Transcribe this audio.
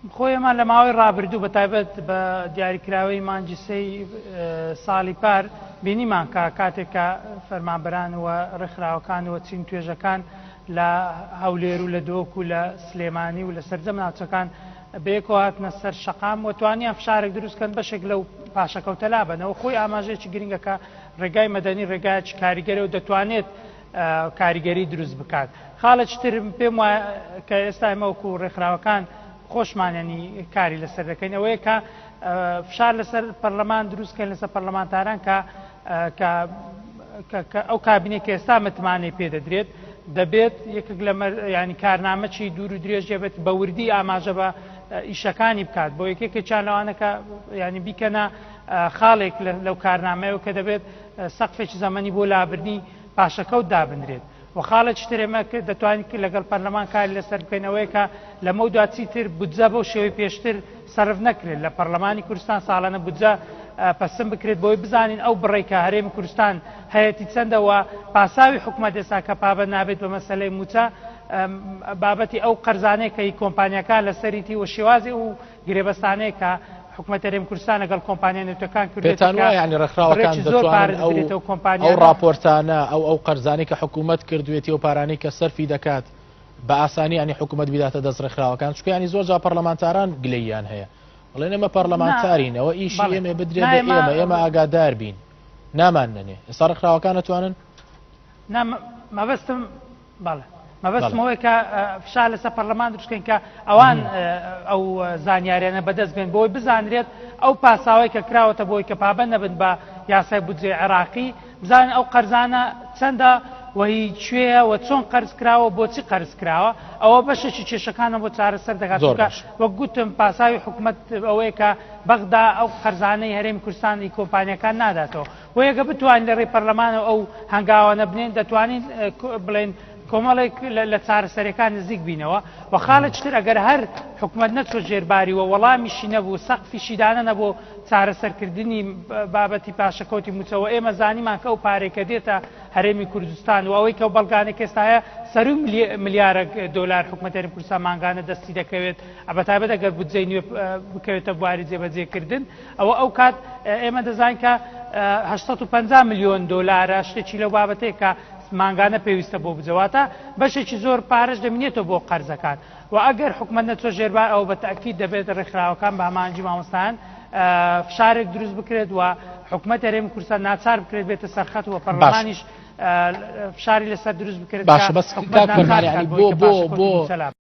خۆی ئێمە لە ماوەی ڕابردوو بە تایبەت بە دیاریکراوەی مانگی سێی ساڵی پار بینیمان کە کاتێک کە فەرمانبەران و ڕێکخراوەکان و چین توێژەکان لە هەولێر و لە دۆک و لە سلێمانی و لە سەرجەم ناوچەکان بەیەکەوە هاتنە سەر شەقام و توانیان فشارێک دروست کەن بەشێک لەو پاشەکەوتە لابەنەوە خۆی ئاماژەیەکی گرنگە کە ڕێگای مەدەنی ڕێگایەکی کاریگەرە و دەتوانێت کاریگەری دروست بکات. خاڵێکی تر پێم وایە کە ئێستا ئێمە وەکو ڕێکخراوەکان خۆشمان ینی کاری لەسەر دەکەین ئەوەیە کە فشار لەسەر پەرلەمان دروست کەین لەسەر پەرلەمانتاران کە کە ئەو کابینەی کە ئێستا متمانەی پێدەدرێت دەبێت یەکێک لە ینی کارنامەی دوور و درێژ بێت بە وردی ئاماژە بە ئیشەکانی بکات بۆ یەکێکێکیان لەوانە کە ینی بیکەنە خاڵێک لەو کارنامەیەوە کە دەبێت سەقفێکی زەمەنی بۆ لابردنی پاشەکەوت دابنرێت و خاڵێکی تر ئێمە دەتوانین لەگەڵ پەرلەمان کاری لەسەر بکەین ئەوەیە کە لەمەودوا چیتر بودجە بەو شێوەی پێشتر سەرف نەکرێت لە پەرلەمانی کوردستان ساڵانە بودجە پەسند بکرێت بۆی بزانین ئەو بڕێک کە هەرێمی کوردستان هەیەتی چەندە و پاساوی حکومەت ئێستا کە پابەند نابێت بە مەسەلەی مووچە بابەتی ئەو قەرزانەیە کە ئی کۆمپانیاکان لەسەریتی و شێوازی و گرێبەستانەیە کە حکومەت هەرێم کوردستان لەگەڵ کۆمپانیا نەوتەکان کردوێتی پێتان کە وایە یانی ڕێکخراوەکان بڕێکی زۆر دەتوانن پارە ئەو دەدرێتەوە ئەو کۆمپانیانە؟ ڕاپۆرتانە ئەو ئەو قەرزانەی کە حکوومەت کردوێتی ئەو پارانەی کە سەرفی دەکات بە ئاسانی یانی حکوومەت بیداتە دەست ڕێکخراوەکان چونکە یانی زۆر جار پەرلەمانتاران گلەییان هەیە بڵێن ئێمە نا پەرلەمانتارین ئەوە ئیشی بەڵێ ئێمە بدرێ نا بە ئێمە ئێمە ئێمە ئاگادار بین نامان نەنێ ئێستا ڕێکخراوەکان ئەتوانن نا مەبەستم بەڵێ مەبەستم بەڵێ. ئەوەیە کە فشار لەسەر پەرلەمان دروست بکەین کە ئەوان ئەو زانیاریانە بەدەست بێن بۆی بزانرێت ئەو پاساوەی کە کراوەتە بۆی کە پابەند نەبن بە یاسای بودجەی عێراقی بزانن ئەو قەرزانە چەندە و هی کوێیە و چۆن قەرز کراوە بۆچی قەرز کراوە ئەوە بەشێکی کێشەکانە بۆ چارەسەر دەکات زۆر چونکە باش. وەک گوتم پاساوی حکومەت ئەوەیە کە بەغدا ئەو قەرزانەی هەرێمی کوردستان ئی کۆمپانیاکان ناداتەوە بۆیە گەر بتوانین لە ڕێی پەرلەمانەوە ئەو هەنگاوانە بنێین دەتوانین بڵێین کۆمەڵێک لە چارەسەریەکان نزیک بینەوە و خاڵێکی تر ئەگەر هەر حکومەت نەچوە ژێر باری و وەڵامیشی نەبوو سەقفیشی دانە نەبوو چارەسەرکردنی بابەتی پاشەکەوتی موچەوە ئێمە زانیمان کە ئەو پارەی کە دێتە هەرێمی کوردستان و ئەوەی کە بەڵگانێک ئێستا هەیە سەروی ملیارێک دۆلار حکومەت هەرێمی کوردستان مانگانە دەستی دەکەوێت بەتایبەت ئەگەر بودجەی نوێ بکەوێتە بواری جێبەجێکردن ئەوە ئەو کات ئێمە دەزانین کە 850 ملیۆن دۆلارە شتێکی لەو بابەتەیە کە مانگانە پێویستە بۆ بجەواتە بەشێکی زۆر پارەش دەمینێتەوە بۆ قەرزەکان و ئەگەر حکومەت نەچۆ ژێربار ئەوە بە تاکید دەبێت ڕێکخراوەکان بە هەماهەنگی مامۆستایان فشارێک دروست بکرێت و حکومەت هەرێمی کوردستان ناچار بکرێت بێتە سەرخەت و باش پەرلەمانیش فشاری لەسەر دروست بکرێت کە باشە بەس حکومەت کاک ناچار فەرمان بکات یعنی بۆی بۆ کە بۆ پاشەکەوتی بۆ مووچە لابەرێت.